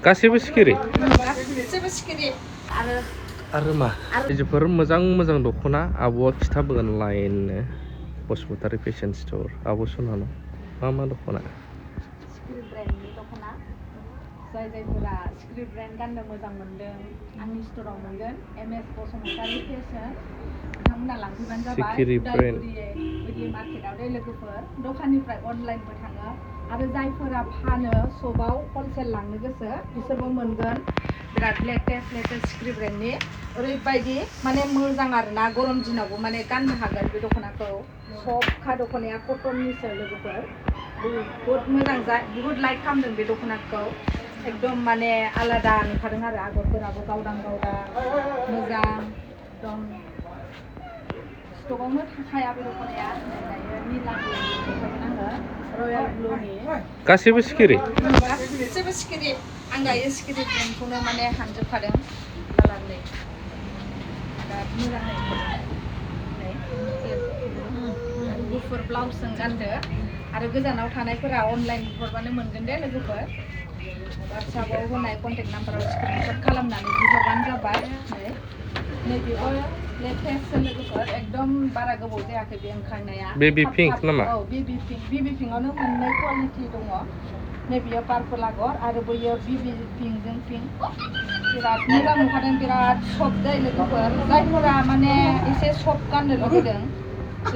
गासैबो सिखिरि गासैबो सिखिरि आरो मा आइजोफोर मोजां मोजां दख'ना आब'आ खिथाबोगोन लाइननो बसुमतारी फेशन स्ट'र आब' सनानो मा दख'ना सिख्रि ब्रेन्डनि दख'ना जायफोरा सिख्रि ब्रेन्ड गाननो मोजां मोनदों आंनि स्ट'राव मोनगोन एमएस बसुमतारी फेशन बिथांमोना लांफैबानो जाबाय उदालगुरि मार्केटआव दे लोगोफोर दखाननिफ्राय अनलाइनबो थाङो आरो जायफोरा फानो सपआव हलसेल लांनो गोसो बिसोरबो मोनगोन बिराद लेटेस्ट सिख्रि ब्रेन्डनि ओरैबायदि माने मोजां आरोना गरम दिनावबो माने गाननो हागोन बे दख'नाखौ सबखा दख'नाया कटननिसो लोगोफोर बहुत मोजां बहुत लाइक खालामदों बे दख'नाखौ एकदम माने आलादा नुखादों आरो आगरफोराबो गावदां मोजां एकदम स्टकआवनो थाखाया बे दख'नाया दायो निलानि देखायगोन आङो रयेल ब्लुनि गासैबो सिखिरि गासैबो सिखिरि आं दायो सिखिरि ब्रेन्डखौनो माने हानजोबखादों कालारनि बिराद मोजां गुफुर ब्लाउसजों गानदो आरो गोजानाव थानायफोरा अनलाइन हरबानो मोनगोन दे लोगोफोर वाट्सएपआव होनाय कन्टेक्ट नाम्बाराव स्क्रिनशट खालामनानै बिहरबानो जाबाय नैबेबो लेटेस्ट लोगोफोर एकदम बारा गोबाव जायाखै बे ओंखारनाया बेबी पिंक नामा औ बेबी पिंकआवनो मोननै क्वालिटि दङ नैबेयो पार्पल आगर आरो बैयो बेबी पिंकजों पिंक बिराद मोजां नुखादों बिराद सफ्ट दै लोगोफोर जायफोरा माने एसे सफ्ट गाननो लुबैदों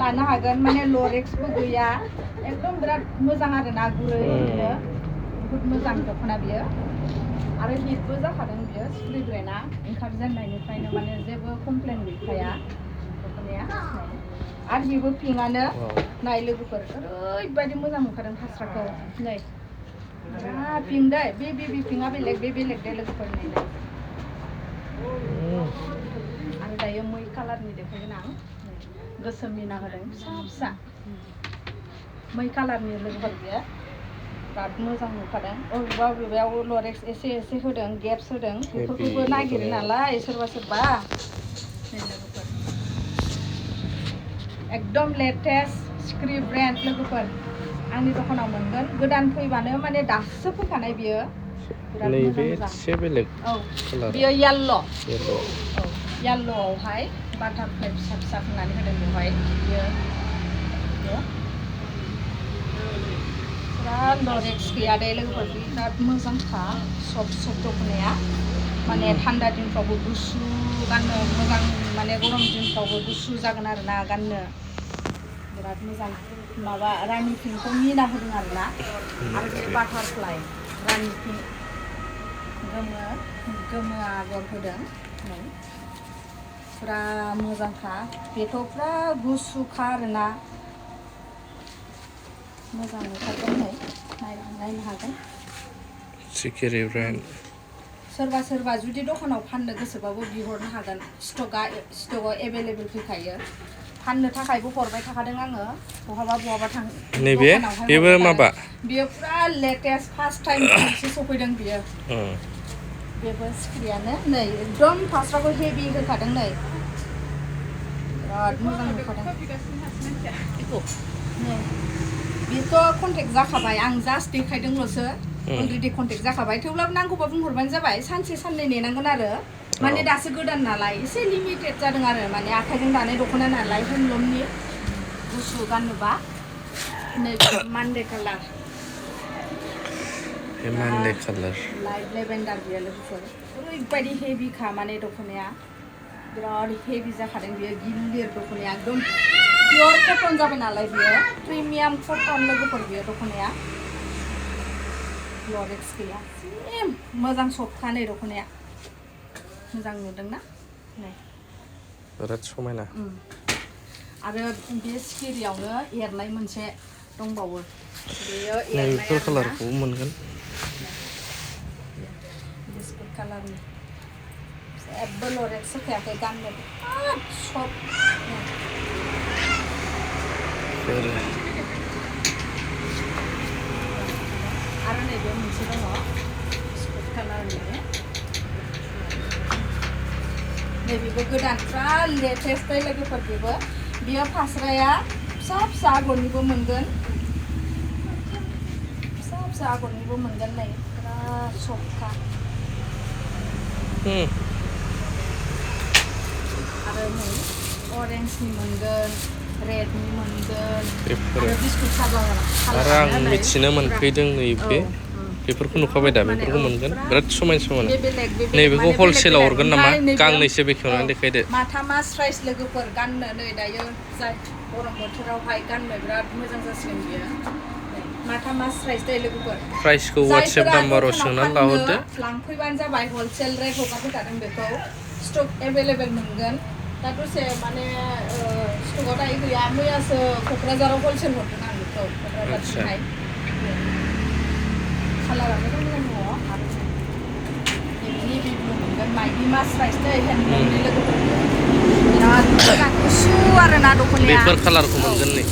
लानो हागोन माने लरेक्सबो गैया एकदम बिराद मोजां आरोना गुरै बिदिनो बहुत मोजां दख'ना बियो आरो हिटबो जाखादों बियो सिख्रि ब्रेन्डआ ओंखारजेननायनिफ्रायनो माने जेबो कमप्लेन गैखाया दख'नाया आरो बेबो पिंकआनो नाय लोगोफोर ओरैबायदि मोजां नुखादों फास्राखौ नै बिराद पिंक दै बे बेबी पिंकआ बेलेग बे बेलेग दे लोगोफोर नै आरो दायो मै कालारनि देखायगोन आं गोसोमनि ना होदों फिसा मै कालारनि लोगोफोर बियो बिराद मोजां नुखादों बबेबायाव लरेक्स एसे होदों गेप्स होदों बेफोरखौबो नागिरो नालाय सोरबा लोगोफोर एकदम लेटेस्ट सिख्रि ब्रेन्ड लोगोफोर आंनि दखानाव मोनगोन गोदान फैबानो माने दासो फैखानाय बियो बिराद मोजां बेलेग औ बियो येल्ल'आवहाय बाटारफ्लाइ फिसा होनानै होदों बेवहाय बियो बिराद लरेक्स गैया दे लोगोफोर बिराद मोजांखा सफ्ट दख'नाया माने थान्दा दिनफ्रावबो गुसु गाननो मोजां माने गरम दिनफ्रावबो गुसु जागोन आरोना गाननो बिराद मोजां माबा रानि पिंकखौ मिना होदों आरोना आरो बे बाटारफ्लाइ रानि पिंक गोमो आगर होदों फुरा मोजांखा बेथ' फुरा गुसुखा आरोना मोजां नुखागोन नै नायनो हागोन सिखिरि ब्रेन्ड सोरबा जुदि दखानाव फाननो गोसोबाबो बिहरनो हागोन स्टकआव एभेलेबेल फैखायो फाननो थाखायबो हरबाय थाखादों आङो बहाबा थां नैबे बेबो माबा बियो फुरा लेटेस्ट फार्स्ट टाइम सफैदों बियो बेबो सिखिरियानो नै एकदम फास्राखौ हेभि होखादों नै बिराद मोजां नुखादों बेथ' कन्टेक्ट जाखाबाय आं जास्ट देखायदोंल'सो अलरेडि कन्टेक्ट जाखाबाय थेवब्लाबो नांगौबा बुंहरबानो जाबाय सानसे साननै नेनांगोन आरो माने दासो गोदान नालाय एसे लिमिटेड जादों आरो माने आखाइजों दानाय दख'ना नालाय हेन्दलुमनि गुसु गाननोबा नै मानदे कालार लाइट लेभेन्डार बियो लोगोफोर ओरैबायदि हेभिखा माने दख'नाया बिराद हेभि जाखादों बियो गिलिर दख'नाया एकदम पियर कटन जाबाय नालाय बियो प्रिमियाम कटन लोगोफोर बियो दख'नाया लरेक्स गैया मोजां सफ्टखा नै दख'नाया मोजां नुदोंना नै बिराद समायना आरो बे सिखिरियावनो एरनाय मोनसे दंबावो बेयो बेफोर कालारखौ मोनगोन बिस्कुट कालारनि जेबो लरेक्स होखायाखै गाननो बिराद सफ्ट आरो नैबे मोनसे दङ बिस्कुट कालारनि नैबेबो गोदान फुरा लेटेस्ट लोगोफोर बेयो फास्राया फिसा आगरनिबो मोनगोन नै बिराद आरो नै अरेन्जनि मोनगोन रेडनि मोनगोन बेफोरो आरो बिस्कुट साबा आरो आं मिथिनो मोनफैदों नैबे बेफोरखौ नुखाबाय दा बेफोरखौ मोनगोन बिराद समायना नैबेखौ हलसेलाव हरगोन नामा गांनैसो बेखेवनानै देखायदो माथा मास्राइस लोगोफोर गाननो नै दायो जाय गरम बोथोरावहाय गाननो बिराद मोजां जासिगोन बियो माथा मास्राइस दै लोगोफोर प्राइसखौ वाट्सएप नाम्बाराव सोंनानै लाहरदो लांफैबानो जाबाय हलसेल रेट हगारबाय थादों बेखौ स्टक एभेलेबेल मोनगोन दा दसे माने स्टकआव दायो गैया मैयासो क'क्राझाराव हलसेल हरदों आं बेखौ क'क्राझारथिंहाय कालाराबो मोजां दङ आरो नेभि ब्लु मोनगोन माइदि मास्राइस दै हेन्दलुमनि लोगोफोर बिराद मोजां गुसु आरोना दख'नाया बेफोर कालारखौ मोनगोन नै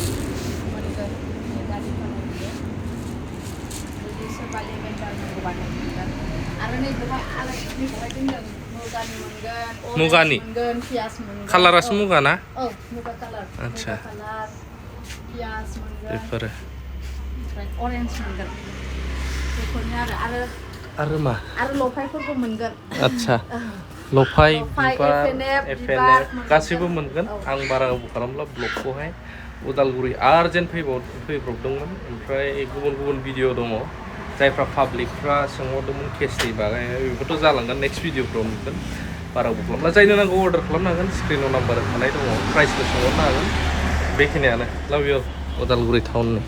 मुगानि कालारासो मुगा ना आच्छा बेफोरो अरेन्ज मोनगोन बेफोरनि आरो मा आरो लफायफोरबो मोनगोन आच्छा लफाय बिबार एफएनएफ गासैबो मोनगोन आं बारा गोबाव खालामला ब्लगखौहाय उदालगुरि आर्जेन्ट फैब्रबदोंमोन ओमफ्राय गुबुन गुबुन भिडिअ दङ जायफ्रा पाब्लिकफ्रा सोंहरदोंमोन केसनि बागै बेफोरथ' जालांगोन नेक्स्ट भिडिअफ्राव नुगोन बारा गोबाव खालामला जायनो नांगौ अर्डार खालामनो हागोन स्क्रिनाव नाम्बार होखानाय दङ प्राइसबो सोंहरनो हागोन बेखिनियानो लाभ इउ उदालगुरि टाउननि